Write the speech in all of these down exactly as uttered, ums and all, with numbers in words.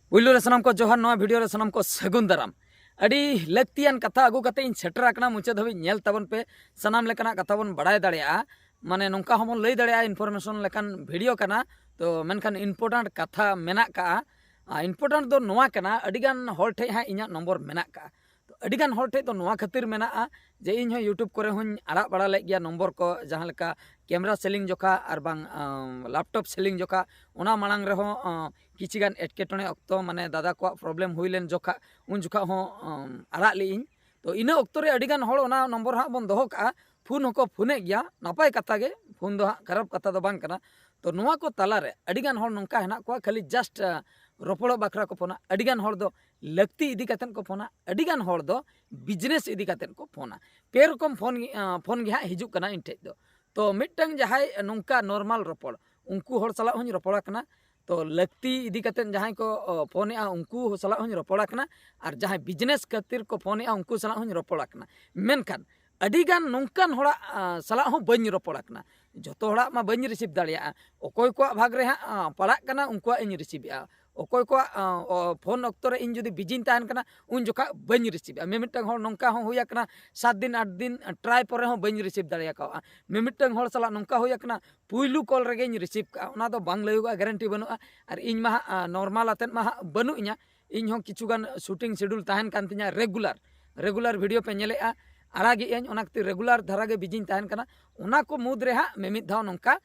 ᱯᱩᱭᱞᱩ ᱨᱮ ᱥᱟᱱᱟᱢ ᱠᱚ ᱡᱚᱦᱟᱨ, ᱱᱚᱣᱟ ᱵᱷᱤᱰᱤᱭᱳ ᱨᱮ ᱥᱟᱱᱟᱢ ᱠᱚ ᱥᱟᱹᱜᱩᱱ ᱫᱟᱨᱟᱢ᱾ ᱟᱹᱰᱤ ᱞᱟᱹᱠᱛᱤᱭᱟᱱ ᱠᱟᱛᱷᱟ ᱟᱹᱜᱩ ᱠᱟᱛᱮ ᱤᱧ ᱥᱮᱴᱮᱨ ᱟᱠᱟᱱᱟ, ᱢᱩᱪᱟᱹᱫ ᱫᱷᱟᱹᱵᱤᱡ ᱧᱮᱞ ᱛᱟᱵᱚᱱ ᱯᱮ᱾ ᱥᱟᱱᱟᱢ ᱞᱮᱠᱟᱱᱟᱜ ᱠᱟᱛᱷᱟ ᱵᱚᱱ ᱵᱟᱲᱟᱭ ᱫᱟᱲᱮᱭᱟᱜᱼᱟ, ᱢᱟᱱᱮ ᱱᱚᱝᱠᱟ ᱦᱚᱸᱵᱚᱱ ᱞᱟᱹᱭ ᱫᱟᱲᱮᱭᱟᱜᱼᱟ ᱤᱱᱯᱷᱚᱨᱢᱮᱥᱚᱱ ᱞᱮᱠᱟᱱ ᱵᱷᱤᱰᱤᱭᱳ ᱠᱟᱱᱟ᱾ ᱛᱚ ᱢᱮᱱᱠᱷᱟᱱ ᱤᱢᱯᱚᱨᱴᱮᱱᱴ ᱠᱟᱛᱷᱟ ᱢᱮᱱᱟᱜ ᱠᱟᱜᱼᱟ᱾ ᱟᱨ ᱤᱢᱯᱚᱨᱴᱮᱱᱴ ᱫᱚ ᱱᱚᱣᱟ ᱠᱟᱱᱟ, ᱟᱹᱰᱤᱜᱟᱱ ᱦᱚᱲ ᱴᱷᱮᱡ ᱦᱟᱸᱜ ᱤᱧᱟᱹᱜ ᱱᱚᱢᱵᱚᱨ ᱢᱮᱱᱟᱜ ᱠᱟᱜᱼᱟ᱾ ᱛᱚ ᱟᱹᱰᱤᱜᱟᱱ ᱦᱚᱲ ᱴᱷᱮᱡ ᱫᱚ ᱱᱚᱣᱟ ᱠᱷᱟᱹᱛᱤᱨ ᱢᱮᱱᱟᱜᱼᱟ ᱡᱮ ᱤᱧ ᱦᱚᱸ ᱭᱩᱴᱩᱵᱽ ᱠᱚᱨᱮ ᱦᱚᱸᱧ ᱟᱲᱟᱜ ᱵᱟᱲᱟ ᱞᱮᱫ ᱜᱮᱭᱟ ᱱᱚᱢᱵᱚᱨ ᱠᱚ, ᱡᱟᱦᱟᱸ ᱞᱮᱠᱟ ᱠᱮᱢᱮᱨᱟ ᱥᱮᱞᱤᱝ ᱡᱚᱠᱷᱟ ᱟᱨ ᱵᱟᱝ ᱞᱮᱯᱴᱚᱯ ᱥᱮᱞᱤᱝ ᱡᱚᱠᱷᱟ᱾ ᱚᱱᱟ ᱢᱟᱲᱟᱝ ᱨᱮᱦᱚᱸ ᱟᱸ, ᱠᱤᱪᱷᱤ ᱜᱟᱱ ᱮᱴᱠᱮᱴᱚᱬᱮ ᱚᱠᱛᱚ, ᱢᱟᱱᱮ ᱫᱟᱫᱟ ᱠᱚᱣᱟᱜ ᱯᱨᱚᱵᱞᱮᱢ ᱦᱩᱭ ᱞᱮᱱ ᱡᱚᱠᱷᱟ, ᱩᱱ ᱡᱚᱠᱷᱟ ᱦᱚᱸ ᱟᱸ, ᱟᱲᱟᱜ ᱞᱮᱫ ᱤᱧ᱾ ᱛᱚ ᱤᱱᱟᱹ ᱚᱠᱛᱚ ᱨᱮ ᱟᱹᱰᱤᱜᱟᱱ ᱦᱚᱲ ᱚᱱᱟ ᱱᱚᱢᱵᱚᱨ ᱦᱟᱸᱜ ᱵᱚᱱ ᱫᱚᱦᱚ ᱠᱟᱜᱼᱟ, ᱯᱷᱳᱱ ᱦᱚᱸᱠᱚ ᱯᱷᱳᱱᱮᱫ ᱜᱮᱭᱟ, ᱱᱟᱯᱟᱭ ᱠᱟᱛᱷᱟ ᱜᱮ, ᱯᱷᱳᱱ ᱫᱚ ᱦᱟᱸᱜ ᱠᱷᱟᱨᱟᱯ ᱠᱟᱛᱷᱟ ᱫᱚ ᱵᱟᱝ ᱠᱟᱱᱟ᱾ ᱛᱚ ᱱᱚᱣᱟ ᱠᱚ ᱛᱟᱞᱟᱨᱮ ᱟᱹᱰᱤᱜᱟᱱ ᱦᱚᱲ ᱱᱚᱝᱠᱟ ᱦᱮᱱᱟᱜ ᱠᱚᱣᱟ, ᱠᱷᱟᱹᱞᱤ ᱡᱟᱥᱴ ᱨᱚᱯᱚᱲᱚᱜ ᱵᱟᱠᱷᱨᱟ ᱠᱚ ᱯᱷᱳᱱᱟ, ᱟᱹᱰᱤᱜᱟᱱ ᱦᱚᱲ ᱫᱚ ᱞᱟᱹᱠᱛᱤ ᱤᱫᱤ ᱠᱟᱛᱮᱫ ᱠᱚ ᱯᱷᱳᱱᱟ, ᱟᱹᱰᱤᱜᱟᱱ ᱦᱚᱲ ᱫᱚ ᱵᱤᱡᱽᱱᱮᱥ ᱤᱫᱤ ᱠᱟᱛᱮᱫ ᱠᱚ ᱯᱷᱳᱱᱟ᱾ ᱯᱮ ᱨᱚᱠᱚᱢ ᱯᱷᱳᱱ ᱜᱮ, ᱟᱸ, ᱯᱷᱳᱱ ᱜᱮ ᱦᱟᱸᱜ ᱦᱤᱡᱩᱜ ᱠᱟᱱᱟ ᱤᱧ ᱴᱷᱮᱡ ᱫᱚ᱾ ᱛᱚ ᱢᱤᱫᱴᱟᱝ ᱡᱟᱦᱟᱸᱭ ᱱᱚᱝᱠᱟ ᱱᱚᱨᱢᱟᱞ ᱨᱚᱯᱚᱲ, ᱩᱱᱠᱩ ᱦᱚᱲ ᱥᱟᱞᱟᱜ ᱦᱚᱸᱧ ᱨᱚᱯᱚᱲ ᱟᱠᱟᱱᱟ᱾ ᱛᱚ ᱞᱟᱹᱠᱛᱤ ᱤᱫᱤ ᱠᱟᱛᱮᱫ ᱡᱟᱦᱟᱸᱭ ᱠᱚ ᱚ, ᱯᱷᱳᱱᱮᱜᱼᱟ, ᱩᱱᱠᱩ ᱥᱟᱞᱟᱜ ᱦᱚᱸᱧ ᱨᱚᱯᱚᱲ ᱟᱠᱟᱱᱟ᱾ ᱟᱨ ᱡᱟᱦᱟᱸᱭ ᱵᱤᱡᱽᱱᱮᱥ ᱠᱷᱟᱹᱛᱤᱨ ᱠᱚ ᱯᱷᱳᱱᱮᱜᱼᱟ, ᱩᱱᱠᱩ ᱥᱟᱞᱟᱜ ᱦᱚᱸᱧ ᱨᱚᱯᱚᱲ ᱟᱠᱟᱱᱟ᱾ ᱢᱮᱱᱠᱷᱟᱱ ᱟᱹᱰᱤᱜᱟᱱ ᱱᱚᱝᱠᱟᱱ ᱦᱚᱲᱟᱜ ᱟᱸ, ᱥᱟᱞᱟᱜ ᱦᱚᱸ ᱵᱟᱹᱧ ᱨᱚᱯᱚᱲ ᱟᱠᱟᱱᱟ᱾ ᱡᱚᱛᱚ ᱦᱚᱲᱟᱜ ᱢᱟ ᱵᱟᱹᱧ ᱨᱤᱥᱤᱵᱷ ᱫᱟᱲᱮᱭᱟᱜᱼᱟ᱾ ᱚᱠᱚᱭ ᱠᱚᱣᱟᱜ ᱵᱷᱟᱜᱽ ᱨᱮ ᱦᱟᱸᱜ ᱟᱸ, ᱯᱟᱲᱟᱜ ᱠᱟᱱᱟ, ᱩᱱᱠᱩᱣᱟᱜ ᱤᱧ ᱨᱤᱥᱤᱵᱷᱮᱜᱼᱟ᱾ ᱚᱠᱚᱭ ᱠᱚᱣᱟᱜ ᱟᱸ, ᱚ, ᱯᱷᱳᱱ ᱚᱠᱛᱚ ᱨᱮ ᱤᱧ ᱡᱩᱫᱤ ᱵᱤᱡᱤᱧ ᱛᱟᱦᱮᱱ ᱠᱟᱱᱟ, ᱩᱱ ᱡᱚᱠᱷᱟᱜ ᱵᱟᱹᱧ ᱨᱤᱥᱤᱵᱷᱮᱜᱼᱟ᱾ ᱢᱤᱢᱤᱫᱴᱟᱝ ᱦᱚᱲ ᱱᱚᱝᱠᱟ ᱦᱚᱸ ᱦᱩᱭ ᱟᱠᱟᱱᱟ, ᱥᱟᱛ ᱫᱤᱱ ᱟᱴ ᱫᱤᱱ ᱴᱨᱟᱭ ᱯᱚᱨᱮ ᱦᱚᱸ ᱵᱟᱹᱧ ᱨᱤᱥᱤᱵᱷ ᱫᱟᱲᱮ ᱟᱠᱟᱣᱟᱜᱼᱟ᱾ ᱢᱤᱢᱤᱫᱴᱟᱝ ᱦᱚᱲ ᱥᱟᱞᱟᱜ ᱱᱚᱝᱠᱟ ᱦᱩᱭ ᱟᱠᱟᱱᱟ, ᱯᱩᱭᱞᱩ ᱠᱚᱞ ᱨᱮᱜᱮᱧ ᱨᱤᱥᱤᱵᱷ ᱠᱟᱜᱼᱟ, ᱚᱱᱟ ᱫᱚ ᱵᱟᱝ ᱞᱟᱹᱭᱚᱜᱼᱟ, ᱜᱮᱨᱮᱱᱴᱤ ᱵᱟᱹᱱᱩᱜᱼᱟ᱾ ᱟᱨ ᱤᱧ ᱢᱟ ᱦᱟᱸᱜ ᱟᱸ, ᱱᱚᱨᱢᱟᱞ ᱟᱛᱮᱫ ᱢᱟ ᱦᱟᱸᱜ ᱵᱟᱹᱱᱩᱜ ᱤᱧᱟ᱾ ᱤᱧ ᱦᱚᱸ ᱠᱤᱪᱷᱩ ᱜᱟᱱ ᱥᱩᱴᱤᱝ ᱥᱤᱰᱩᱞ ᱛᱟᱦᱮᱱ ᱠᱟᱱ ᱛᱤᱧᱟ, ᱨᱮᱜᱩᱞᱟᱨ, ᱨᱮᱜᱩᱞᱟᱨ ᱵᱷᱤᱰᱤᱭᱳ ᱯᱮ ᱧᱮᱞᱮᱜᱼᱟ, ᱟᱲᱟᱜᱮᱜ ᱟᱹᱧ, ᱚᱱᱟ ᱠᱷᱟᱹᱛᱤᱨ ᱨᱮᱜᱩᱞᱟᱨ ᱫᱷᱟᱨᱟ ᱜᱮ ᱵᱤᱡᱤᱧ ᱛᱟᱦᱮᱱ ᱠᱟᱱᱟ᱾ ᱚᱱᱟ ᱠᱚ ᱢᱩᱫᱽ ᱨᱮ ᱦᱟᱸᱜ ᱢᱤᱢᱤᱫ ᱫᱷᱟᱣ ᱱᱚᱝᱠᱟ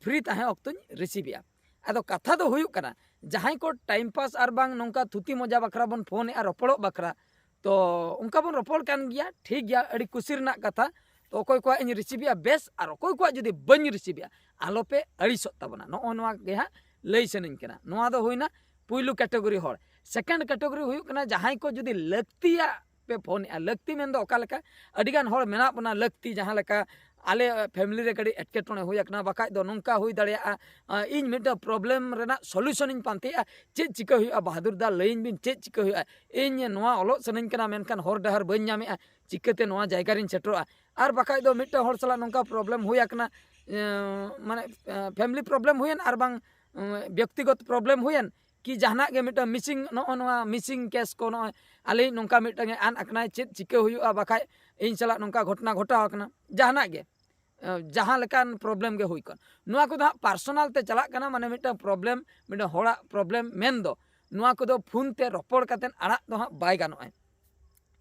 ᱯᱷᱨᱤ ᱛᱟᱦᱮᱸ ᱚᱠᱛᱚᱧ ᱨᱤᱥᱤᱵᱷᱮᱜᱼᱟ᱾ ᱟᱫᱚ ᱠᱟᱛᱷᱟ ᱫᱚ ᱦᱩᱭᱩᱜ ᱠᱟᱱᱟ, ᱡᱟᱦᱟᱸᱭ ᱠᱚ ᱴᱟᱭᱤᱢ ᱯᱟᱥ ᱟᱨ ᱵᱟᱝ ᱱᱚᱝᱠᱟ ᱛᱷᱩᱛᱤ ᱢᱚᱡᱟ ᱵᱟᱠᱷᱨᱟ ᱵᱚᱱ ᱯᱷᱳᱱᱮᱜᱼᱟ, ᱨᱚᱯᱚᱲᱚᱜ ᱵᱟᱠᱷᱨᱟ, ᱛᱚ ᱚᱱᱠᱟ ᱵᱚᱱ ᱨᱚᱯᱚᱲ ᱠᱟᱱ ᱜᱮᱭᱟ, ᱴᱷᱤᱠ ᱜᱮᱭᱟ, ᱟᱹᱰᱤ ᱠᱩᱥᱤ ᱨᱮᱱᱟᱜ ᱠᱟᱛᱷᱟ᱾ ᱛᱚ ᱚᱠᱚᱭ ᱠᱚᱣᱟᱜ ᱤᱧ ᱨᱤᱥᱤᱵᱷᱮᱜᱼᱟ ᱵᱮᱥ, ᱟᱨ ᱚᱠᱚᱭ ᱠᱚᱣᱟᱜ ᱡᱩᱫᱤ ᱵᱟᱹᱧ ᱨᱤᱥᱤᱵᱷᱮᱜᱼᱟ, ᱟᱞᱚᱯᱮ ᱟᱹᱲᱤᱥᱚᱜ ᱛᱟᱵᱚᱱᱟ᱾ ᱱᱚᱜᱼᱚ ᱱᱚᱣᱟ ᱜᱮ ᱦᱟᱸᱜ ᱞᱟᱹᱭ ᱥᱟᱱᱟᱧ ᱠᱟᱱᱟ᱾ ᱱᱚᱣᱟ ᱫᱚ ᱦᱩᱭᱱᱟ ᱯᱩᱭᱞᱩ ᱠᱮᱴᱮᱜᱚᱨᱤ ᱦᱚᱲ᱾ ᱥᱮᱠᱮᱱᱰ ᱠᱮᱴᱮᱜᱚᱨᱤ ᱦᱩᱭᱩᱜ ᱠᱟᱱᱟ ᱡᱟᱦᱟᱸᱭ ᱠᱚ ᱡᱩᱫᱤ ᱞᱟᱹᱠᱛᱤᱭᱟᱜ ᱯᱮ ᱯᱷᱳᱱᱮᱜᱼᱟ᱾ ᱞᱟᱹᱠᱛᱤ ᱢᱮᱱᱫᱚ ᱚᱠᱟ ᱞᱮᱠᱟ? ᱟᱹᱰᱤᱜᱟᱱ ᱦᱚᱲ ᱢᱮᱱᱟᱜ ᱵᱚᱱᱟ ᱞᱟᱹᱠᱛᱤ, ᱡᱟᱦᱟᱸ ᱞᱮᱠᱟ ᱟᱞᱮ ᱯᱷᱮᱢᱤᱞᱤ ᱨᱮ ᱠᱟᱹᱴᱤᱡ ᱮᱴᱠᱮᱴᱚᱬᱮ ᱦᱩᱭ ᱟᱠᱟᱱᱟ, ᱵᱟᱠᱷᱟᱡ ᱫᱚ ᱱᱚᱝᱠᱟ ᱦᱩᱭ ᱫᱟᱲᱮᱭᱟᱜᱼᱟ, ᱟᱸ, ᱤᱧ ᱢᱤᱫᱴᱟᱝ ᱯᱨᱚᱵᱞᱮᱢ ᱨᱮᱱᱟᱜ ᱥᱚᱞᱩᱥᱚᱱ ᱤᱧ ᱯᱟᱱᱛᱮᱭᱮᱜᱼᱟ, ᱪᱮᱫ ᱪᱤᱠᱟᱹ ᱦᱩᱭᱩᱜᱼᱟ ᱵᱟᱦᱟᱫᱩᱨ ᱫᱟ, ᱞᱟᱹᱭᱟᱹᱧ ᱵᱤᱱ ᱪᱮᱫ ᱪᱤᱠᱟᱹ ᱦᱩᱭᱩᱜᱼᱟ? ᱤᱧ ᱱᱚᱣᱟ ᱚᱞᱚᱜ ᱥᱟᱱᱟᱧ ᱠᱟᱱᱟ, ᱢᱮᱱᱠᱷᱟᱱ ᱦᱚᱨ ᱰᱟᱦᱟᱨ ᱵᱟᱹᱧ ᱧᱟᱢᱮᱜᱼᱟ, ᱪᱤᱠᱟᱹᱛᱮ ᱱᱚᱣᱟ ᱡᱟᱭᱜᱟ ᱨᱤᱧ ᱥᱮᱴᱮᱨᱚᱜᱼᱟ? ᱟᱨ ᱵᱟᱠᱷᱟᱡ ᱫᱚ ᱢᱤᱫᱴᱟᱝ ᱦᱚᱲ ᱥᱟᱞᱟᱜ ᱱᱚᱝᱠᱟ ᱯᱨᱚᱵᱞᱮᱢ ᱦᱩᱭ ᱟᱠᱟᱱᱟ, ᱮᱸ, ᱢᱟᱱᱮ, ᱮᱸ, ᱯᱷᱮᱢᱤᱞᱤ ᱯᱨᱚᱵᱞᱮᱢ ᱦᱩᱭᱮᱱ ᱟᱨ ᱵᱟᱝ, ᱮᱸ, ᱵᱮᱠᱛᱤᱜᱚᱛ ᱯᱨᱚᱵᱞᱮᱢ ᱦᱩᱭᱮᱱ, ᱠᱤ ᱡᱟᱦᱟᱱᱟᱜ ᱜᱮ ᱢᱤᱫᱴᱟᱝ ᱢᱤᱥᱤᱝ, ᱱᱚᱜᱼᱚ ᱱᱚᱣᱟ ᱢᱤᱥᱤᱝ ᱠᱮᱥ ᱠᱚ, ᱱᱚᱜᱼᱚᱭ ᱟᱞᱮ ᱱᱚᱝᱠᱟ ᱢᱤᱫᱴᱟᱝ ᱮ ᱟᱫ ᱟᱠᱟᱱᱟᱭ, ᱪᱮᱫ ᱪᱤᱠᱟᱹ ᱦᱩᱭᱩᱜᱼᱟ, ᱵᱟᱠᱷᱟᱡ ᱤᱧ ᱥᱟᱞᱟᱜ ᱱᱚᱝᱠᱟ ᱜᱷᱚᱴᱚᱱᱟ ᱜᱷᱚᱴᱟᱣ ᱟᱠᱟᱱᱟ, ᱡᱟᱦᱟᱱᱟᱜ ᱜᱮ, ᱮ, ᱡᱟᱦᱟᱸ ᱞᱮᱠᱟᱱ ᱯᱨᱚᱵᱞᱮᱢ ᱜᱮ ᱦᱩᱭ ᱠᱚᱜ, ᱱᱚᱣᱟ ᱠᱚᱫᱚ ᱦᱟᱸᱜ ᱯᱟᱨᱥᱚᱱᱟᱞ ᱛᱮ ᱪᱟᱞᱟᱜ ᱠᱟᱱᱟ, ᱢᱟᱱᱮ ᱢᱤᱫᱴᱟᱝ ᱯᱨᱚᱵᱞᱮᱢ, ᱢᱤᱫᱴᱟᱝ ᱦᱚᱲᱟᱜ ᱯᱨᱚᱵᱞᱮᱢ᱾ ᱢᱮᱱᱫᱚ ᱱᱚᱣᱟ ᱠᱚᱫᱚ ᱯᱷᱳᱱ ᱛᱮ ᱨᱚᱯᱚᱲ ᱠᱟᱛᱮᱫ ᱟᱲᱟᱜ ᱫᱚ ᱦᱟᱸᱜ ᱵᱟᱭ ᱜᱟᱱᱚᱜᱼᱟ᱾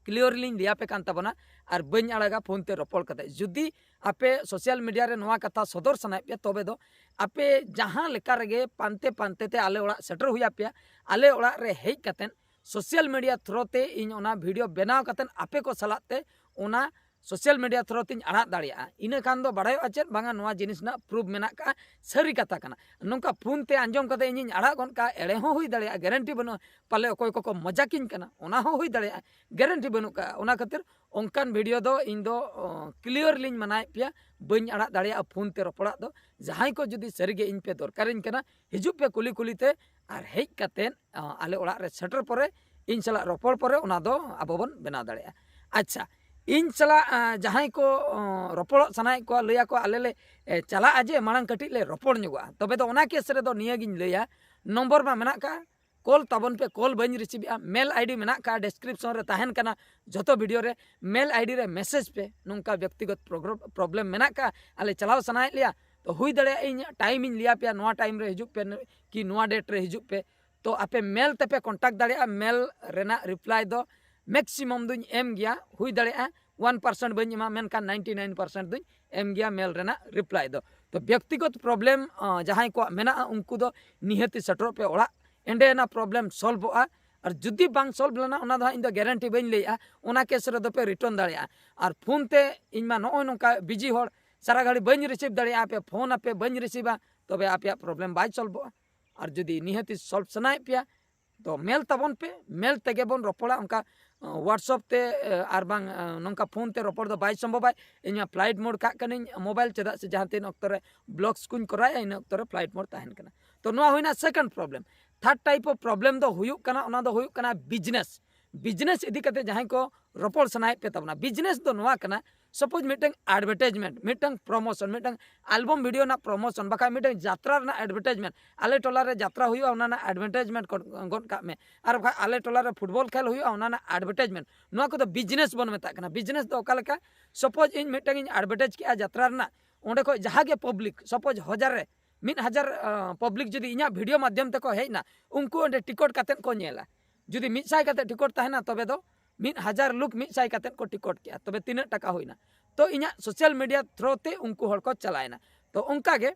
ᱠᱞᱤᱭᱟᱨᱞᱤᱧ ᱞᱟᱹᱭᱟᱯᱮ ᱠᱟᱱ ᱛᱟᱵᱚᱱᱟ, ᱟᱨ ᱵᱟᱹᱧ ᱟᱲᱟᱜᱟ ᱯᱷᱳᱱ ᱛᱮ ᱨᱚᱯᱚᱲ ᱠᱟᱛᱮ᱾ ᱡᱩᱫᱤ ᱟᱯᱮ ᱥᱳᱥᱟᱞ ᱢᱤᱰᱤᱭᱟ ᱨᱮ ᱱᱚᱣᱟ ᱠᱟᱛᱷᱟ ᱥᱚᱫᱚᱨ ᱥᱟᱱᱟᱭᱮᱫ ᱯᱮᱭᱟ, ᱛᱚᱵᱮ ᱫᱚ ᱟᱯᱮ ᱡᱟᱦᱟᱸ ᱞᱮᱠᱟ ᱨᱮᱜᱮ ᱯᱟᱱᱛᱮ ᱯᱟᱱᱛᱮ ᱛᱮ ᱟᱞᱮ ᱚᱲᱟᱜ ᱥᱮᱴᱮᱨ ᱦᱩᱭ ᱟᱯᱮᱭᱟ᱾ ᱟᱞᱮ ᱚᱲᱟᱜ ᱨᱮ ᱦᱮᱡ ᱠᱟᱛᱮᱫ ᱥᱳᱥᱟᱞ ᱢᱤᱰᱤᱭᱟ ᱛᱷᱨᱳ ᱛᱮ ᱤᱧ ᱚᱱᱟ ᱵᱷᱤᱰᱤᱭᱳ ᱵᱮᱱᱟᱣ ᱠᱟᱛᱮᱫ ᱟᱯᱮ ᱠᱚ ᱥᱟᱞᱟᱜ ᱛᱮ ᱚᱱᱟ ᱥᱳᱥᱟᱞ ᱢᱤᱰᱤᱭᱟ ᱛᱷᱨᱳ ᱛᱮᱧ ᱟᱲᱟᱜ ᱫᱟᱲᱮᱭᱟᱜᱼᱟ᱾ ᱤᱱᱟᱹ ᱠᱷᱟᱱ ᱫᱚ ᱵᱟᱲᱟᱭᱚᱜᱼᱟ ᱪᱮᱫ, ᱵᱟᱝᱟ ᱱᱚᱣᱟ ᱡᱤᱱᱤᱥ ᱨᱮᱱᱟᱜ ᱯᱨᱩᱯᱷ ᱢᱮᱱᱟᱜ ᱠᱟᱜᱼᱟ, ᱥᱟᱹᱨᱤ ᱠᱟᱛᱷᱟ ᱠᱟᱱᱟ᱾ ᱱᱚᱝᱠᱟ ᱯᱷᱳᱱ ᱛᱮ ᱟᱸᱡᱚᱢ ᱠᱟᱛᱮ ᱤᱧᱤᱧ ᱟᱲᱟᱜ ᱜᱚᱫ ᱠᱟᱜᱼᱟ, ᱮᱲᱮ ᱦᱚᱸ ᱦᱩᱭ ᱫᱟᱲᱮᱭᱟᱜᱼᱟ, ᱜᱮᱨᱮᱱᱴᱤ ᱵᱟᱹᱱᱩᱜᱼᱟ᱾ ᱯᱟᱞᱮ ᱚᱠᱚᱭ ᱠᱚᱠᱚ ᱢᱚᱡᱟᱠᱤᱧ ᱠᱟᱱᱟ, ᱚᱱᱟ ᱦᱚᱸ ᱦᱩᱭ ᱫᱟᱲᱮᱭᱟᱜᱼᱟ, ᱜᱮᱨᱮᱱᱴᱤ ᱵᱟᱹᱱᱩᱜ ᱠᱟᱜᱼᱟ᱾ ᱚᱱᱟ ᱠᱷᱟᱹᱛᱤᱨ ᱚᱱᱠᱟᱱ ᱵᱷᱤᱰᱤᱭᱳ ᱫᱚ ᱤᱧ ᱫᱚ ᱠᱞᱤᱭᱟᱨᱞᱤᱧ ᱢᱟᱱᱟᱭᱮᱫ ᱯᱮᱭᱟ, ᱵᱟᱹᱧ ᱟᱲᱟᱜ ᱫᱟᱲᱮᱭᱟᱜᱼᱟ ᱯᱷᱳᱱ ᱛᱮ ᱨᱚᱯᱚᱲᱟᱜ ᱫᱚ᱾ ᱡᱟᱦᱟᱸᱭ ᱠᱚ ᱡᱩᱫᱤ ᱥᱟᱹᱨᱤᱜᱮ ᱤᱧ ᱯᱮ ᱫᱚᱨᱠᱟᱨᱤᱧ ᱠᱟᱱᱟ, ᱦᱤᱡᱩᱜ ᱯᱮ ᱠᱩᱞᱤ ᱠᱩᱞᱤ ᱛᱮ, ᱟᱨ ᱦᱮᱡ ᱠᱟᱛᱮᱫ, ᱟ, ᱟᱞᱮ ᱚᱲᱟᱜ ᱨᱮ ᱥᱮᱴᱮᱨ ᱯᱚᱨᱮ, ᱤᱧ ᱥᱟᱞᱟᱜ ᱨᱚᱯᱚᱲ ᱯᱚᱨᱮ ᱚᱱᱟ ᱫᱚ ᱟᱵᱚ ᱵᱚᱱ ᱵᱮᱱᱟᱣ ᱫᱟᱲᱮᱭᱟᱜᱼᱟ᱾ ᱟᱪᱪᱷᱟ, ᱤᱧ ᱥᱟᱞᱟᱜ, ᱟ, ᱡᱟᱦᱟᱸᱭ ᱠᱚ, ᱚ, ᱨᱚᱯᱚᱲᱚᱜ ᱥᱟᱱᱟᱭᱮᱫ ᱠᱚᱣᱟ, ᱞᱟᱹᱭᱟᱠᱚ ᱟᱞᱮ ᱞᱮ, ᱮ, ᱪᱟᱞᱟᱜᱼᱟ ᱡᱮ ᱢᱟᱲᱟᱝ ᱠᱟᱹᱴᱤᱡ ᱞᱮ ᱨᱚᱯᱚᱲ ᱧᱚᱜᱚᱜᱼᱟ, ᱛᱚᱵᱮ ᱫᱚ ᱚᱱᱟ ᱠᱮᱥ ᱨᱮᱫᱚ ᱱᱤᱭᱟᱹᱜᱤᱧ ᱞᱟᱹᱭᱟ, ᱱᱚᱢᱵᱚᱨ ᱢᱟ ᱢᱮᱱᱟᱜ ᱠᱟᱜᱼᱟ, ᱠᱚᱞ ᱛᱟᱵᱚᱱ ᱯᱮ, ᱠᱚᱞ ᱵᱟᱹᱧ ᱨᱤᱥᱤᱵᱷᱮᱜᱼᱟ᱾ ᱢᱮᱞ ᱟᱭᱰᱤ ᱢᱮᱱᱟᱜ ᱠᱟᱜᱼᱟ, ᱰᱮᱥᱠᱨᱤᱯᱥᱚᱱ ᱨᱮ ᱛᱟᱦᱮᱱ ᱠᱟᱱᱟ ᱡᱚᱛᱚ ᱵᱷᱤᱰᱤᱭᱳ ᱨᱮ᱾ ᱢᱮᱞ ᱟᱭᱰᱤ ᱨᱮ ᱢᱮᱥᱮᱡᱽ ᱯᱮ, ᱱᱚᱝᱠᱟ ᱵᱮᱠᱛᱤᱜᱚᱛ ᱯᱨᱚᱜᱨ-, ᱯᱨᱚᱵᱞᱮᱢ ᱢᱮᱱᱟᱜ ᱠᱟᱜᱼᱟ, ᱟᱞᱮ ᱪᱟᱞᱟᱣ ᱥᱟᱱᱟᱭᱮᱫ ᱞᱮᱭᱟ, ᱛᱚ ᱦᱩᱭ ᱫᱟᱲᱮᱭᱟᱜᱼᱟ ᱤᱧ ᱴᱟᱭᱤᱢ ᱤᱧ ᱞᱟᱹᱭᱟᱯᱮᱭᱟ, ᱱᱚᱣᱟ ᱴᱟᱭᱤᱢ ᱨᱮ ᱦᱤᱡᱩᱜ ᱯᱮ ᱠᱤ ᱱᱚᱣᱟ ᱰᱮᱴ ᱨᱮ ᱦᱤᱡᱩᱜ ᱯᱮ᱾ ᱛᱚ ᱟᱯᱮ ᱢᱮᱞ ᱛᱮᱯᱮ ᱠᱚᱱᱴᱟᱠᱴ ᱫᱟᱲᱮᱭᱟᱜᱼᱟ᱾ ᱢᱮᱞ ᱨᱮᱱᱟᱜ ᱨᱤᱯᱞᱟᱭ ᱫᱚ ᱢᱮᱠᱥᱤᱢᱟᱢ ᱫᱩᱧ ᱮᱢ ᱜᱮᱭᱟ, ᱦᱩᱭ ᱫᱟᱲᱮᱭᱟᱜᱼᱟ ᱚᱣᱟᱱ ᱯᱟᱨᱥᱮᱱᱴ ᱵᱟᱹᱧ ᱮᱢᱟ, ᱢᱮᱱᱠᱷᱟᱱ ᱱᱟᱭᱤᱱᱴᱤ ᱱᱟᱭᱤᱱ ᱯᱟᱨᱥᱮᱱᱴ ᱫᱩᱧ ᱮᱢ ᱜᱮᱭᱟ ᱢᱮᱞ ᱨᱮᱱᱟᱜ ᱨᱤᱯᱞᱟᱭ ᱫᱚ᱾ ᱛᱚ ᱵᱮᱠᱛᱤᱜᱚᱛ ᱯᱨᱚᱵᱞᱮᱢ, ᱟ, ᱡᱟᱦᱟᱸᱭ ᱠᱚᱣᱟᱜ ᱢᱮᱱᱟᱜᱼᱟ, ᱩᱱᱠᱩ ᱫᱚ ᱱᱤᱦᱟᱹᱛᱤ ᱥᱮᱴᱮᱨᱚᱜ ᱯᱮ ᱚᱲᱟᱜ, ᱮᱸᱰᱮ ᱚᱱᱟ ᱯᱨᱚᱵᱞᱮᱢ ᱥᱚᱞᱵᱷᱚᱜᱼᱟ᱾ ᱟᱨ ᱡᱩᱫᱤ ᱵᱟᱝ ᱥᱚᱞᱵᱷ ᱞᱮᱱᱟ, ᱚᱱᱟ ᱫᱚ ᱦᱟᱸᱜ ᱤᱧ ᱫᱚ ᱜᱮᱨᱮᱱᱴᱤ ᱵᱟᱹᱧ ᱞᱟᱹᱭᱮᱜᱼᱟ, ᱚᱱᱟ ᱠᱮᱥ ᱨᱮᱫᱚ ᱯᱮ ᱨᱤᱴᱟᱨᱱ ᱫᱟᱲᱮᱭᱟᱜᱼᱟ᱾ ᱟᱨ ᱯᱷᱳᱱ ᱛᱮ ᱤᱧ ᱢᱟ ᱱᱚᱜᱼᱚᱭ ᱱᱚᱝᱠᱟ ᱵᱤᱡᱤ ᱦᱚᱲ, ᱥᱟᱨᱟ ᱜᱷᱟᱹᱲᱤ ᱵᱟᱹᱧ ᱨᱤᱥᱤᱵᱷ ᱫᱟᱲᱮᱭᱟᱜᱼᱟ, ᱟᱯᱮ ᱯᱷᱳᱱ ᱟᱯᱮ, ᱵᱟᱹᱧ ᱨᱤᱥᱤᱵᱷᱟ, ᱛᱚᱵᱮ ᱟᱯᱮᱭᱟᱜ ᱯᱨᱚᱵᱞᱮᱢ ᱵᱟᱭ ᱥᱚᱞᱵᱷᱚᱜᱼᱟ᱾ ᱟᱨ ᱡᱩᱫᱤ ᱱᱤᱦᱟᱹᱛᱤ ᱥᱚᱞᱵᱷ ᱥᱟᱱᱟᱭᱮᱫ ᱯᱮᱭᱟ, ᱛᱚ ᱢᱮᱞ ᱛᱟᱵᱚᱱ ᱯᱮ, ᱢᱮᱞ ᱛᱮᱜᱮ ᱵᱚᱱ ᱨᱚᱯᱚᱲᱟ᱾ ᱚᱱᱠᱟ, ᱟ, WhatsApp ᱛᱮ, ᱟ, ᱟᱨ ᱵᱟᱝ, ᱟ, ᱱᱚᱝᱠᱟ ᱯᱷᱳᱱ ᱛᱮ ᱨᱚᱯᱚᱲ ᱫᱚ ᱵᱟᱭ ᱥᱚᱢᱵᱷᱚᱵᱟ᱾ ᱤᱧ ᱢᱟ ᱯᱷᱞᱟᱭᱤᱴ ᱢᱳᱰ ᱠᱟᱜ ᱠᱟᱹᱱᱟᱹᱧ ᱢᱳᱵᱟᱭᱤᱞ, ᱪᱮᱫᱟᱜ ᱥᱮ ᱡᱟᱦᱟᱸ ᱛᱤᱱ ᱚᱠᱛᱚ ᱨᱮ ᱵᱞᱚᱜᱥ ᱠᱚᱧ ᱠᱚᱨᱟᱣᱟ, ᱤᱱᱟᱹ ᱚᱠᱛᱚ ᱨᱮ ᱯᱷᱞᱟᱭᱤᱴ ᱢᱳᱰ ᱛᱟᱦᱮᱱ ᱠᱟᱱᱟ᱾ ᱛᱚ ᱱᱚᱣᱟ ᱦᱩᱭᱱᱟ second problem. Third type of problem ᱫᱚ ᱦᱩᱭᱩᱜ ᱠᱟᱱᱟ, ᱚᱱᱟ ᱫᱚ ᱦᱩᱭᱩᱜ ᱠᱟᱱᱟ ᱵᱤᱡᱽᱱᱮᱥ᱾ ᱵᱤᱡᱽᱱᱮᱥ ᱤᱫᱤ ᱠᱟᱛᱮ ᱡᱟᱦᱟᱸᱭ ᱠᱚ ᱨᱚᱯᱚᱲ ᱥᱟᱱᱟᱭᱮᱫ ᱯᱮ ᱛᱟᱵᱚᱱᱟ, ᱵᱤᱡᱽᱱᱮᱥ ᱫᱚ ᱱᱚᱣᱟ ᱠᱟᱱᱟ, Suppose ᱢᱤᱫᱴᱟᱝ advertisement, ᱢᱤᱫᱴᱟᱝ promotion, ᱢᱤᱫᱴᱟᱝ album video ᱨᱮᱱᱟᱜ promotion, ᱵᱟᱠᱷᱟᱡ ᱢᱤᱫᱴᱟᱝ ᱡᱟᱛᱨᱟ ᱨᱮᱱᱟᱜ advertisement, ᱟᱞᱮ ᱴᱚᱞᱟ ᱨᱮ ᱡᱟᱛᱨᱟ ᱦᱩᱭᱩᱜᱼᱟ, ᱚᱱᱟ ᱨᱮᱱᱟᱜ advertisement ᱜᱚᱫ ᱠᱟᱜ ᱢᱮ, ᱟᱨ ᱵᱟᱠᱷᱟᱡ ᱟᱞᱮ ᱴᱚᱞᱟ ᱨᱮ football ᱠᱷᱮᱞ ᱦᱩᱭᱩᱜᱼᱟ, ᱚᱱᱟ ᱨᱮᱱᱟᱜ advertisement᱾ ᱱᱚᱣᱟ ᱠᱚᱫᱚ business ᱵᱚᱱ ᱢᱮᱛᱟᱜ ᱠᱟᱱᱟ᱾ Business ᱫᱚ ᱚᱠᱟ ᱞᱮᱠᱟ? Suppose ᱤᱧ ᱢᱤᱫᱴᱟᱝ ᱤᱧ advertise ᱠᱮᱜᱼᱟ ᱡᱟᱛᱨᱟ ᱨᱮᱱᱟᱜ, ᱚᱸᱰᱮ ᱠᱷᱚᱡ ᱡᱟᱦᱟᱸ ᱜᱮ public, suppose ᱦᱟᱡᱟᱨ ᱨᱮ ᱢᱤᱫ ᱦᱟᱡᱟᱨ, ᱟᱸ, public ᱡᱩᱫᱤ ᱤᱧᱟᱹᱜ video ᱢᱟᱫᱽᱫᱷᱚᱢ ᱛᱮᱠᱚ ᱦᱮᱡ ᱮᱱᱟ, ᱩᱱᱠᱩ ᱚᱸᱰᱮ ᱴᱤᱠᱚᱴ ᱠᱟᱛᱮᱫ ᱠᱚ ᱧᱮᱞᱟ᱾ ᱡᱩᱫᱤ ᱢᱤᱫ ᱥᱟᱭ ᱠᱟᱛᱮᱫ ᱴᱤᱠᱚᱴ ᱛᱟᱦᱮᱱᱟ, ᱛᱚᱵᱮ ᱫᱚ ᱢᱤᱫ ᱦᱟᱡᱟᱨ ᱞᱳᱠ ᱢᱤᱫ ᱥᱟᱭ ᱠᱟᱛᱮᱫ ᱠᱚ ᱴᱤᱠᱚᱴ ᱠᱮᱜᱼᱟ, ᱛᱚᱵᱮ ᱛᱤᱱᱟᱹᱜ ᱴᱟᱠᱟ ᱦᱩᱭᱱᱟ? ᱛᱚ ᱤᱧᱟᱹᱜ social media through ᱛᱮ ᱩᱱᱠᱩ ᱦᱚᱲ ᱠᱚ ᱪᱟᱞᱟᱣᱮᱱᱟ᱾ ᱛᱚ ᱚᱱᱠᱟ ᱜᱮ,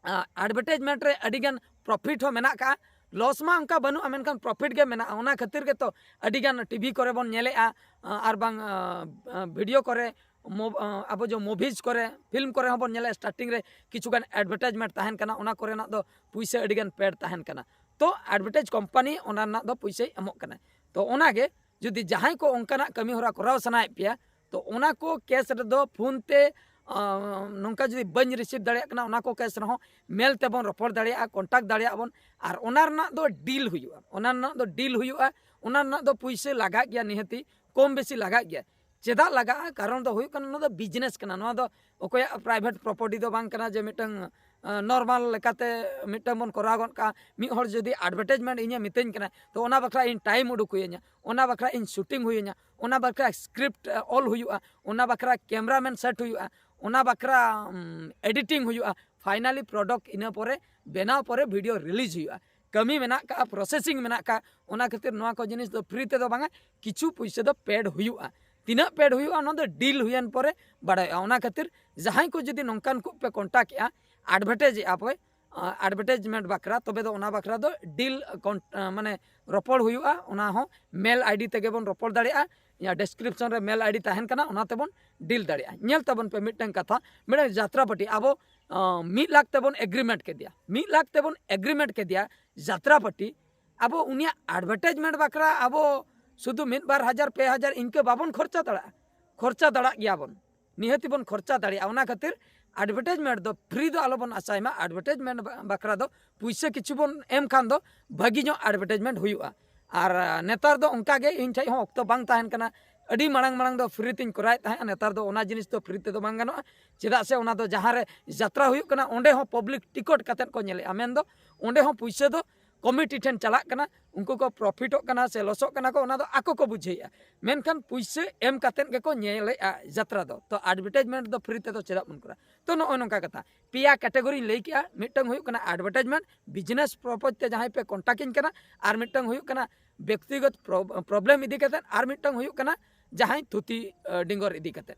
ᱟᱸ, advertisement ᱨᱮ ᱟᱹᱰᱤᱜᱟᱱ profit ᱦᱚᱸ ᱢᱮᱱᱟᱜ ᱠᱟᱜᱼᱟ, loss ᱢᱟ ᱚᱱᱠᱟ ᱵᱟᱹᱱᱩᱜᱼᱟ, ᱢᱮᱱᱠᱷᱟᱱ profit ᱜᱮ ᱢᱮᱱᱟᱜᱼᱟ᱾ ᱚᱱᱟ ᱠᱷᱟᱹᱛᱤᱨ ᱜᱮᱛᱚ ᱟᱹᱰᱤᱜᱟᱱ TV ᱠᱚᱨᱮ ᱵᱚᱱ ᱧᱮᱞᱮᱜᱼᱟ, ᱟᱸ, ᱟᱨ ᱵᱟᱝ, ᱟᱸ, ᱟᱸ, video ᱠᱚᱨᱮ, ᱢᱳ-, ᱟᱸ, ᱟᱵᱚ ᱡᱮ movies ᱠᱚᱨᱮ, film ᱠᱚᱨᱮ ᱦᱚᱸᱵᱚᱱ ᱧᱮᱞᱮᱜᱼᱟ, starting ᱨᱮ ᱠᱤᱪᱷᱩᱜᱟᱱ advertisement ᱛᱟᱦᱮᱱ ᱠᱟᱱᱟ, ᱚᱱᱟ ᱠᱚᱨᱮᱱᱟᱜ ᱫᱚ ᱯᱩᱭᱥᱟᱹ ᱟᱹᱰᱤᱜᱟᱱ paid ᱛᱟᱦᱮᱱ ᱠᱟᱱᱟ᱾ ᱛᱚ advertise company ᱚᱱᱟ ᱨᱮᱱᱟᱜ ᱫᱚ ᱯᱩᱭᱥᱟᱹᱭ ᱮᱢᱚᱜ ᱠᱟᱱᱟ᱾ ᱛᱚ ᱚᱱᱟᱜᱮ ᱡᱩᱫᱤ ᱡᱟᱦᱟᱸᱭ ᱠᱚ ᱚᱱᱠᱟᱱᱟᱜ ᱠᱟᱹᱢᱤ ᱦᱚᱨᱟ ᱠᱚᱨᱟᱣ ᱥᱟᱱᱟᱭᱮᱫ ᱯᱮᱭᱟ, ᱛᱚ ᱚᱱᱟ ᱠᱚ case ᱨᱮᱫᱚ phone ᱛᱮ, ᱟᱸ, ᱱᱚᱝᱠᱟ ᱡᱩᱫᱤ ᱵᱟᱹᱧ receive ᱫᱟᱲᱮᱭᱟᱜ ᱠᱟᱱᱟ, ᱚᱱᱟ ᱠᱚ case ᱨᱮᱦᱚᱸ mail ᱛᱮᱵᱚᱱ ᱨᱚᱯᱚᱲ ᱫᱟᱲᱮᱭᱟᱜᱼᱟ, contact ᱫᱟᱲᱮᱭᱟᱜᱼᱟ ᱵᱚᱱ᱾ ᱟᱨ ᱚᱱᱟ ᱨᱮᱱᱟᱜ ᱫᱚ deal ᱦᱩᱭᱩᱜᱼᱟ, ᱚᱱᱟ ᱨᱮᱱᱟᱜ ᱫᱚ deal ᱦᱩᱭᱩᱜᱼᱟ, ᱚᱱᱟ ᱨᱮᱱᱟᱜ ᱫᱚ ᱯᱩᱭᱥᱟᱹ ᱞᱟᱜᱟᱜ ᱜᱮᱭᱟ, ᱱᱤᱦᱟᱹᱛᱤ ᱠᱚᱢ ᱵᱮᱥᱤ ᱞᱟᱜᱟᱜ ᱜᱮᱭᱟ᱾ ᱪᱮᱫᱟᱜ ᱞᱟᱜᱟᱜᱼᱟ? ᱠᱟᱨᱚᱱ ᱫᱚ ᱦᱩᱭᱩᱜ ᱠᱟᱱᱟ, ᱱᱚᱣᱟ ᱫᱚ ᱚᱠᱚᱭᱟᱜ private property ᱫᱚ ᱵᱟᱝ ᱠᱟᱱᱟ ᱡᱮ ᱢᱤᱫᱴᱟᱝ, ᱟᱸ, normal ᱞᱮᱠᱟᱛᱮ ᱢᱤᱫᱴᱟᱝ ᱵᱚᱱ ᱠᱚᱨᱟᱣ ᱜᱚᱫ ᱠᱟᱜᱼᱟ᱾ ᱢᱤᱫ ᱦᱚᱲ ᱡᱩᱫᱤ advertisement ᱤᱧᱮ ᱢᱤᱛᱟᱹᱧ ᱠᱟᱱᱟ, ᱛᱚ ᱚᱱᱟ ᱵᱟᱠᱷᱨᱟ ᱤᱧ time ᱩᱰᱩᱠ ᱦᱩᱭᱟᱹᱧᱟ, ᱚᱱᱟ ᱵᱟᱠᱷᱨᱟ ᱤᱧ shooting ᱦᱩᱭᱟᱹᱧᱟ, ᱚᱱᱟ ᱵᱟᱠᱷᱨᱟ script, ᱟᱸ, ᱚᱞ ᱦᱩᱭᱩᱜᱼᱟ, ᱚᱱᱟ ᱵᱟᱠᱷᱨᱟ cameraman set ᱦᱩᱭᱩᱜᱼᱟ, ᱚᱱᱟ ᱵᱟᱠᱷᱨᱟ, ᱩᱢ, editing ᱦᱩᱭᱩᱜᱼᱟ, finally product ᱤᱱᱟᱹ ᱯᱚᱨᱮ ᱵᱮᱱᱟᱣ ᱯᱚᱨᱮ video release ᱦᱩᱭᱩᱜᱼᱟ᱾ ᱠᱟᱹᱢᱤ ᱢᱮᱱᱟᱜ ᱠᱟᱜᱼᱟ, processing ᱢᱮᱱᱟᱜ ᱠᱟᱜᱼᱟ, ᱚᱱᱟ ᱠᱷᱟᱹᱛᱤᱨ ᱱᱚᱣᱟ ᱠᱚ ᱡᱤᱱᱤᱥ ᱫᱚ free ᱛᱮᱫᱚ ᱵᱟᱝᱟ, ᱠᱤᱪᱷᱩ ᱯᱩᱭᱥᱟᱹ ᱫᱚ paid ᱦᱩᱭᱩᱜᱼᱟ᱾ ᱛᱤᱱᱟᱹᱜ paid ᱦᱩᱭᱩᱜᱼᱟ, ᱚᱱᱟ ᱫᱚ deal ᱦᱩᱭᱮᱱ ᱯᱚᱨᱮ ᱵᱟᱲᱟᱭᱚᱜᱼᱟ᱾ ᱚᱱᱟ ᱠᱷᱟᱹᱛᱤᱨ ᱡᱟᱦᱟᱸᱭ ᱠᱚ ᱡᱩᱫᱤ ᱱᱚᱝᱠᱟᱱ ᱠᱚ ᱯᱮ contact ᱮᱜᱼᱟ, advertise ᱮᱜᱼᱟ ᱯᱮ, ᱟᱸ, advertisement ᱵᱟᱠᱷᱨᱟ, ᱛᱚᱵᱮ ᱫᱚ ᱚᱱᱟ ᱵᱟᱠᱷᱨᱟ ᱫᱚ deal, ᱟᱸ, ᱠᱚᱱ-, ᱟᱸ, ᱢᱟᱱᱮ ᱨᱚᱯᱚᱲ ᱦᱩᱭᱩᱜᱼᱟ᱾ ᱚᱱᱟ ᱦᱚᱸ mail ID ᱛᱮᱜᱮ ᱵᱚᱱ ᱨᱚᱯᱚᱲ ᱫᱟᱲᱮᱭᱟᱜᱼᱟ᱾ ᱤᱧᱟᱹᱜ description ᱨᱮ mail ID ᱛᱟᱦᱮᱱ ᱠᱟᱱᱟ, ᱚᱱᱟ ᱛᱮᱵᱚᱱ deal ᱫᱟᱲᱮᱭᱟᱜᱼᱟ᱾ ᱧᱮᱞ ᱛᱟᱵᱚᱱ ᱯᱮ ᱢᱤᱫᱴᱟᱝ ᱠᱟᱛᱷᱟ, ᱢᱤᱫᱴᱟᱝ ᱡᱟᱛᱨᱟ party ᱟᱵᱚ, ᱟᱸ, ᱢᱤᱫ ᱞᱟᱠᱷ ᱛᱮᱵᱚᱱ agreement ᱠᱮᱫᱮᱭᱟ, ᱢᱤᱫ ᱞᱟᱠᱷ ᱛᱮᱵᱚᱱ agreement ᱠᱮᱫᱮᱭᱟ ᱡᱟᱛᱨᱟ party, ᱟᱵᱚ ᱩᱱᱤᱭᱟᱜ advertisement ᱵᱟᱠᱷᱨᱟ ᱟᱵᱚ ᱥᱩᱫᱷᱩ ᱢᱤᱫ ᱵᱟᱨ ᱦᱟᱡᱟᱨ, ᱯᱮ ᱦᱟᱡᱟᱨ ᱤᱱᱠᱟᱹ ᱵᱟᱵᱚᱱ ᱠᱷᱚᱨᱪᱟ ᱫᱟᱲᱮᱭᱟᱜᱼᱟ, ᱠᱷᱚᱨᱪᱟ ᱫᱟᱲᱮᱭᱟᱜ ᱜᱮᱭᱟ ᱵᱚᱱ, ᱱᱤᱦᱟᱹᱛᱤ ᱵᱚᱱ ᱠᱷᱚᱨᱪᱟ ᱫᱟᱲᱮᱭᱟᱜᱼᱟ᱾ ᱚᱱᱟ ᱠᱷᱟᱹᱛᱤᱨ advertisement ᱫᱚ free ᱫᱚ ᱟᱞᱚᱵᱚᱱ ᱟᱥᱟᱭ ᱢᱟ, advertisement ᱵᱟ-, ᱵᱟᱠᱷᱨᱟ ᱫᱚ ᱯᱩᱭᱥᱟᱹ ᱠᱤᱪᱷᱩ ᱵᱚᱱ ᱮᱢ ᱠᱷᱟᱱ ᱫᱚ ᱵᱷᱟᱹᱜᱤ ᱧᱚᱜ advertisement ᱦᱩᱭᱩᱜᱼᱟ᱾ ᱟᱨ, ᱟ, ᱱᱮᱛᱟᱨ ᱫᱚ ᱚᱱᱠᱟ ᱜᱮ ᱤᱧ ᱴᱷᱮᱡ ᱦᱚᱸ ᱚᱠᱛᱚ ᱵᱟᱝ ᱛᱟᱦᱮᱱ ᱠᱟᱱᱟ, ᱟᱹᱰᱤ ᱢᱟᱲᱟᱝ ᱢᱟᱲᱟᱝ ᱫᱚ ᱯᱷᱨᱤ ᱛᱤᱧ ᱠᱚᱨᱟᱣᱮᱫ ᱛᱟᱦᱮᱸᱫ, ᱱᱮᱛᱟᱨ ᱫᱚ ᱚᱱᱟ ᱡᱤᱱᱤᱥ ᱫᱚ ᱯᱷᱨᱤ ᱛᱮᱫᱚ ᱵᱟᱝ ᱜᱟᱱᱚᱜᱼᱟ᱾ ᱪᱮᱫᱟᱜ ᱥᱮ ᱚᱱᱟ ᱫᱚ ᱡᱟᱦᱟᱸ ᱨᱮ ᱡᱟᱛᱨᱟ ᱦᱩᱭᱩᱜ ᱠᱟᱱᱟ, ᱚᱸᱰᱮ ᱦᱚᱸ ᱯᱟᱵᱽᱞᱤᱠ ᱴᱤᱠᱤᱴ ᱠᱟᱛᱮᱫ ᱠᱚ ᱧᱮᱞᱮᱜᱼᱟ, ᱢᱮᱱᱫᱚ ᱚᱸᱰᱮ ᱦᱚᱸ ᱯᱩᱭᱥᱟᱹ ᱫᱚ ᱠᱚᱢᱤᱴᱤ ᱴᱷᱮᱱ ᱪᱟᱞᱟᱜ ᱠᱟᱱᱟ, ᱩᱱᱠᱩ ᱠᱚ ᱯᱨᱚᱯᱷᱤᱴᱚᱜ ᱠᱟᱱᱟ ᱥᱮ ᱞᱚᱥᱚᱜ ᱠᱟᱱᱟ ᱠᱚ, ᱚᱱᱟ ᱫᱚ ᱟᱠᱚ ᱠᱚ ᱵᱩᱡᱷᱟᱹᱣᱮᱫᱼᱟ᱾ ᱢᱮᱱᱠᱷᱟᱱ ᱯᱩᱭᱥᱟᱹ ᱮᱢ ᱠᱟᱛᱮᱫ ᱜᱮᱠᱚ ᱧᱮᱞᱮᱫᱼᱟ ᱡᱟᱛᱨᱟ ᱫᱚ᱾ ᱛᱚ ᱮᱰᱵᱷᱮᱴᱟᱭᱤᱡᱽᱢᱮᱱᱴ ᱫᱚ ᱯᱷᱨᱤ ᱛᱮᱫᱚ ᱪᱮᱫᱟᱜ ᱵᱚᱱ ᱠᱚᱨᱟᱣᱟ? ᱛᱚ ᱱᱚᱜᱼᱚᱭ ᱱᱚᱝᱠᱟ ᱠᱟᱛᱷᱟ, ᱯᱮᱭᱟ ᱠᱮᱴᱟᱜᱚᱨᱤᱧ ᱞᱟᱹᱭ ᱠᱮᱜᱼᱟ᱾ ᱢᱤᱫᱴᱟᱝ ᱦᱩᱭᱩᱜ ᱠᱟᱱᱟ ᱮᱰᱵᱷᱮᱴᱟᱭᱤᱡᱽᱢᱮᱱᱴ, ᱵᱤᱡᱽᱱᱮᱥ ᱯᱨᱚᱯᱳᱡᱽ ᱛᱮ ᱡᱟᱦᱟᱸᱭ ᱯᱮ ᱠᱚᱱᱴᱟᱠᱴ ᱤᱧ ᱠᱟᱱᱟ, ᱟᱨ ᱢᱤᱫᱴᱟᱝ ᱦᱩᱭᱩᱜ ᱠᱟᱱᱟ ᱵᱮᱠᱛᱤᱜᱚᱛ ᱯᱨᱚᱵᱞᱮᱢ ᱤᱫᱤ ᱠᱟᱛᱮᱫ, ᱟᱨ ᱢᱤᱫᱴᱟᱝ ᱦᱩᱭᱩᱜ ᱠᱟᱱᱟ ᱡᱟᱦᱟᱸᱭ ᱛᱷᱩᱛᱤ ᱟᱹ, ᱰᱤᱸᱜᱚᱨ ᱤᱫᱤ ᱠᱟᱛᱮᱫ᱾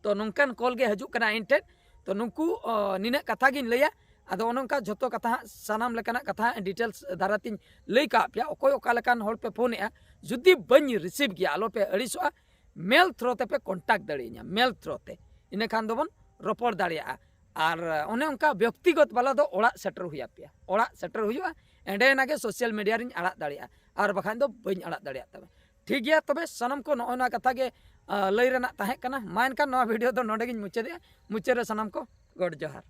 ᱛᱚ ᱱᱚᱝᱠᱟᱱ ᱠᱚᱞ ᱜᱮ ᱦᱤᱡᱩᱜ ᱠᱟᱱᱟ ᱤᱧ ᱴᱷᱮᱱ᱾ ᱛᱚ ᱱᱩᱠᱩ ᱟᱹ, ᱱᱤᱱᱟᱹᱜ ᱠᱟᱛᱷᱟ ᱜᱤᱧ ᱞᱟᱹᱭᱟ᱾ ᱟᱫᱚ ᱚᱱᱮ ᱚᱱᱠᱟ ᱡᱷᱚᱛᱚ ᱠᱟᱛᱷᱟ ᱦᱟᱸᱜ, ᱥᱟᱱᱟᱢ ᱞᱮᱠᱟᱱᱟᱜ ᱠᱟᱛᱷᱟ ᱦᱟᱸᱜ ᱰᱤᱴᱮᱞᱥ ᱫᱷᱟᱨᱟᱛᱤᱧ ᱞᱟᱹᱭ ᱠᱟᱜ ᱯᱮᱭᱟ, ᱚᱠᱚᱭ ᱚᱠᱟ ᱞᱮᱠᱟᱱ ᱦᱚᱲ ᱯᱮ ᱯᱷᱳᱱᱮᱜᱼᱟ᱾ ᱡᱩᱫᱤ ᱵᱟᱹᱧ ᱨᱤᱥᱤᱵᱷ ᱜᱮᱭᱟ, ᱟᱞᱚ ᱯᱮ ᱟᱹᱲᱤᱥᱚᱜᱼᱟ, ᱢᱮᱞ ᱛᱷᱨᱳ ᱛᱮᱯᱮ ᱠᱚᱱᱴᱟᱠᱴ ᱫᱟᱲᱮᱭᱟᱹᱧᱟ, ᱢᱮᱞ ᱛᱷᱨᱳ ᱛᱮ᱾ ᱤᱱᱟᱹ ᱠᱷᱟᱱ ᱫᱚᱵᱚᱱ ᱨᱚᱯᱚᱲ ᱫᱟᱲᱮᱭᱟᱜᱼᱟ᱾ ᱟᱨ ᱚᱱᱮ ᱚᱱᱠᱟ ᱵᱮᱠᱛᱤᱜᱚᱛ ᱵᱟᱞᱟ ᱫᱚ ᱚᱲᱟᱜ ᱥᱮᱴᱮᱨ ᱦᱩᱭ ᱟᱯᱮᱭᱟ, ᱚᱲᱟᱜ ᱥᱮᱴᱮᱨ ᱦᱩᱭᱩᱜᱼᱟ, ᱮᱸᱰᱮᱱᱟᱜ ᱜᱮ ᱥᱳᱥᱟᱞ ᱢᱤᱰᱤᱭᱟ ᱨᱤᱧ ᱟᱲᱟᱜ ᱫᱟᱲᱮᱭᱟᱜᱼᱟ, ᱟᱨ ᱵᱟᱠᱷᱟᱱ ᱫᱚ ᱵᱟᱹᱧ ᱟᱲᱟᱜ ᱫᱟᱲᱮᱭᱟᱜ ᱛᱟᱵᱮᱱ᱾ ᱴᱷᱤᱠ ᱜᱮᱭᱟ, ᱛᱚᱵᱮ ᱥᱟᱱᱟᱢ ᱠᱚ ᱱᱚᱜᱼᱚᱭ ᱱᱚᱣᱟ ᱠᱟᱛᱷᱟ ᱜᱮ ᱟᱹ, ᱞᱟᱹᱭ ᱨᱮᱱᱟᱜ ᱛᱟᱦᱮᱸ ᱠᱟᱱᱟ᱾ ᱢᱟ ᱮᱱᱠᱷᱟᱱ ᱱᱚᱣᱟ ᱵᱷᱤᱰᱤᱭᱳ ᱫᱚ ᱱᱚᱰᱮ ᱜᱤᱧ ᱢᱩᱪᱟᱹᱫᱮᱜᱼᱟ᱾ ᱢᱩᱪᱟᱹᱫ ᱨᱮ ᱥᱟᱱᱟᱢ ᱠᱚ ᱜᱚᱰ ᱡᱚᱦᱟᱨ᱾